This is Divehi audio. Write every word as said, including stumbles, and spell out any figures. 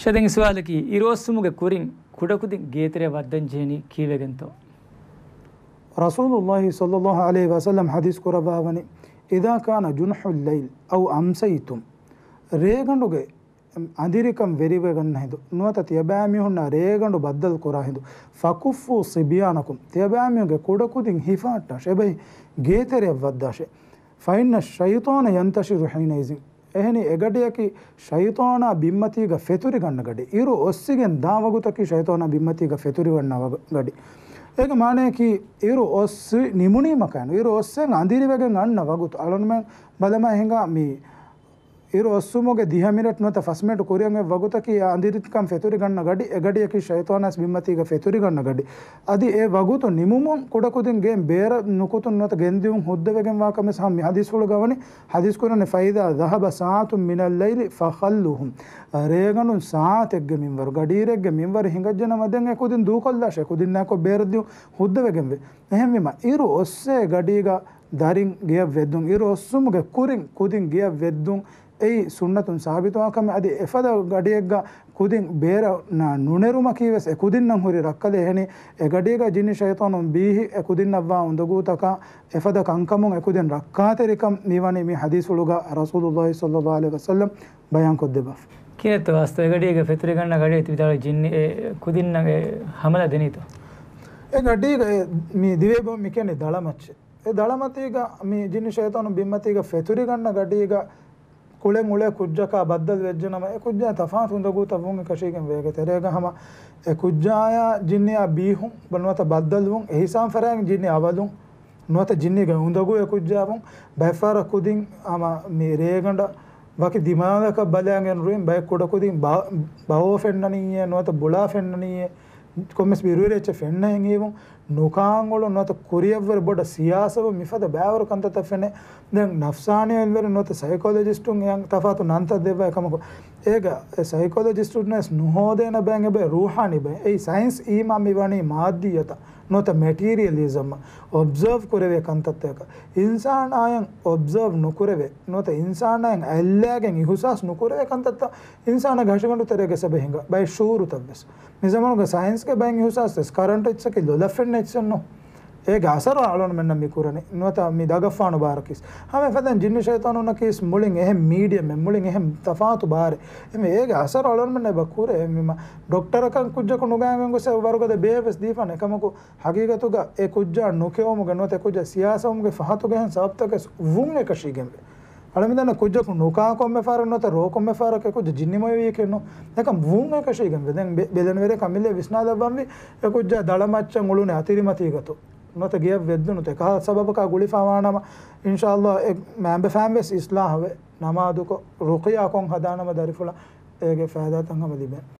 ޝަދެން ސުވާލަކީ، އިރު އޮއްސުމުގެ ކުރިން ކުޑަކުދިން ގޭތެރެއަށް ވައްދަން ޖެހެނީ ކީއްވެގެންތޯ؟ ރަސޫލުﷲ ޞައްލަﷲ ޢަލައިހި ވަސައްލަމް ޙަދީޘް ކުރައްވާވަނީ، إذا كان جنح الليل أو أمسيتم، ރޭގަނޑުގެ އަނދިރިކަން ވެރިވެގަންނަ ހިނދު، ނުވަތަ ތިޔަބައިމީހުންނާ ރޭގަނޑު ބައްދަލު ކުރާ ހިނދު، فكفوا صبيانكم، ތިޔަބައިމީހުންގެ ކުޑަކުދިން ހިފާއްޓާށޭ، އެބައި ގޭތެރެއަށް ވައްދާށޭ. فإن الشيطان ينتشر حينئذ، އެހެނީ އެގަޑިއަކީ ޝައިޠާނާ ބިންމަތީގަ ފެތުރިގަންނަ ގަޑި. އިރު އޮއްސިގެން ދާ ވަގުތަކީ ޝައިޠާނާ ބިންމަތީގަ ފެތުރިގަންނަ ވަގު-، ގަޑި. އޭގެ މާނަޔަކީ އިރު އޮއްސި ނިމުނީމަ ކައިނު، އިރު އޮއްސެން އަނދިރިވެގެން އަންނަ ވަގުތު. އަޅުންމެން ބަލަމާ ހިނގާ މި އިރު އޮއްސުމުގެ ދިހަ މިނެޓް ނުވަތަ ފަސް މިނެޓް ކުރިއަށް އޮތް ވަގުތަކީ އަނދިރިކަން ފެތުރިގަންނަ ގަޑި، އެގަޑިއަކީ ޝައިޠާނާ ބިންމަތީގަ ފެތުރިގަންނަ ގަޑި. އަދި އެ ވަގުތު ނިމުމުން ކުޑަކުދިން ގެއިން ބޭރަށް ނުކުތުން ނުވަތަ ގެންދިއުން ހުއްދަވެގެންވާ ކަމެއް ހަމަ މި ޙަދީޘްފުޅުގަ ވަނީ. ޙަދީޘް ކުރަނީ، فإذا ذهب ساعة من الليل فخلوهم، ރޭގަނޑުން ސާޢަތެއްގެ މިންވަރު، ގަޑީރެއްގެ މިންވަރު ހިނގައްޖެނަމަ ދެން އެ ކުދިން ދޫކޮށްލާށޭ، ކުދިންނާއެކު ބޭރަށް ދިއުން ހުއްދަވެގެންވޭ. އެހެންވީމަ، އިރު އޮއްސޭ ގަޑީގަ ދަރިން ގެޔަށް ވެއްދުން، އިރު އޮއްސުމުގެ ކުރިން ކުދިން ގެޔަށް ވެއްދުން، އެއީ ސުންނަތުން ސާބިތުވާ ކަމެއް. އަދި އެފަދަ ގަޑިއެއްގަ ކުދިން ބޭރަށް ނާ ނުނެރުމަކީ ވެސް އެ ކުދިންނަށް ހުރި ރައްކަލެއް. އެހެނީ، އެ ގަޑީގަ ޖިންނި ޝައިޠާނުން ބީހި އެ ކުދިންނަށްވާ އުނދަގޫތަކާ އެފަދަ ކަންކަމުން އެ ކުދިން ރައްކާތެރިކަން މިވަނީ މި ޙަދީޘްފުޅުގަ ރަސޫލުﷲ ޞައްލަﷲ ޢަލައިހި ވަސައްލަމް ބަޔާންކޮށްދެއްވާފަ. ކިހިނެއްތޯ ވާސްތަ އެ ގަޑީގަ ފެތުރިގަންނަ ގަޑި ތި ވިދާޅުވި ޖިންނި އެ ކުދިންނަށް އެ ހަމަލާ ދެނީތޯ؟ އެ ގަޑީގަ އެ މި ދިވެހި ބަހުން މި ކިޔަނީ ދަޅަމައްޗެއް. އެ ދަޅަމަތީގަ މި ޖިންނި ޝައިޠާނު ބިންމަތީގަ ފެތުރިގަންނަ ގަޑީގަ ކުޅެން އުޅޭ ކުއްޖަކާ ބައްދަލު ވެއްޖެނަމަ، އެ ކުއްޖާ ތަފާތު އުނދަގޫތައް ވުން އެކަށީގެން ވޭގެ ތެރޭގަ ހަމަ އެ ކުއްޖާޔާ ޖިންނިއާ ބީހުން ނުވަތަ ބައްދަލުވުން، އެހިސާބުން ފަރާތް ޖިންނި އަވަލުން ނުވަތަ ޖިންނީގެ އުނދަގޫ އެ ކުއްޖާވުން، ބައެއްފަހަރަށް ކުދިން ހަމަ މި ރޭގަނޑަށް ވަކި ދިމާލަކަށް ބަލައިގެން ރުއިން ބައެއް ކުޑަކުދިން ބަ-، ބައޯ ފެންނަނީއޭ ނުވަތަ ބުޅާ ފެންނަނީއޭ، ކޮންމެސް ބިރުވެރި އެއްޗެއް ފެންނަހެން ހީވުން، ނުކާން އުޅުން ނުވަތަ ކުރިއަށްވުރެ ބޮޑަށް ސިޔާސަވުން މިފަދަ ބައިވަރު ކަންތައްތައް ފެނޭ. ދެން ނަފްސާނީ އިލްމުވެރިން ނުވަތަ ސައިކޮލޮޖިސްޓުން އެ ތަފާތު ނަންތައް ދެއްވާ އެކަމަކު، އޭގަ އެ ސައިކޮލޮޖިސްޓުން ވެސް ނުހޯދޭނެ ބައެއް އެބައި ރޫޙާނީ ބައެއް. އެއީ ސައިންސް އީމާ މި ވަނީ މާއްދިއްޔަތަށް ނުވަތަ މެޓީރިއަލިޒަމަށް އޮބްޒާވް ކުރެވޭ ކަންތައްތަކަކަށް. އިންސާނާއަށް އޮބްޒާވް ނުކުރެވޭ ނުވަތަ އިންސާނާއަށް އަތްލާގެން އިހުސާސް ނުކުރެވޭ ކަންތައްތައް އިންސާނާގެ ހަށިގަނޑު ތެރޭގަ އެބަ ހިނގާ ބައެއް ޝުޢޫރުތައް ވެސް. މި ޒަމާނުގެ ސައިންސްގެ ބައެއް އިހުސާސް ވެސް ކަރަންޓް އެއްޗަކީ ލޮލަށް ފެންނަ އެއްޗެއް ނޫން. އޭގެ އަސަރު އަޅުގަނޑުމެންނަށް މި ކުރަނީ. ނުވަތަ މި ދަގަށްފާނު ބާރަކީސް. ހަމަ އެފަދައިން ޖިންނި ޝައިޠާނުންނަކީސް މުޅިން އެހެން މީޑިއަމެއް، މުޅިން އެހެން ތަފާތު ބާރެއް. އެމެ އޭގެ އަސަރު އަޅުގަނޑުމެންނަށް އެބަ ކުރޭ. އެމެ ޑޮކްޓަރަކަށް ކުއްޖަކު ނުގައިގެން ގޮސް ވަރުގަދަ ބޭހެއް ވެސް ދީފާނެ. އެކަމަކު ހަގީގަތުގަ އެ ކުއްޖާ ނުކެއުމުގެ ނުވަތަ އެ ކުއްޖާ ސިޔާސަވުމުގެ ފަހަތުގެ އެހެން ސަބަބުތަކެއް ވުން އެކަށީގެންވޭ. އަޅަމެން ދަންނަ ކުއްޖަކު ނުކާ ކޮންމެ ފަހަރަކު ނުވަތަ ރޯ ކޮންމެ ފަހަރަކު އެ ކުއްޖަ ޖިންނި މޮޔަވީކެއް ނޫން. އެކަމް ވުން އެކަށީގެންވޭ. ދެން ބެ-، ބެލެނިވެރި ކަމިލޭ ވިސްނާލައްވަންވީ އެ ކުއްޖާ ދަޅަ މައްޗަށް އުޅުނީ އަތިރިމަތީގަތޯ ނުވަތަ ގެޔަށް ވެއްދުނުތޯ އެކަހަލަ ސަބަބަކާ ގުޅިފަ ވާނަމަ، އިންޝާﷲ އެ މައިންބަފައިން ވެސް އިސްލާހަވޭ. ނަމާދުކޮށް ރުޤިޔާ ކޮށް ހަދާނަމަ ދަރިފުޅަށް އޭގެ ފައިދާތައް ހަމަ ލިބޭނެ.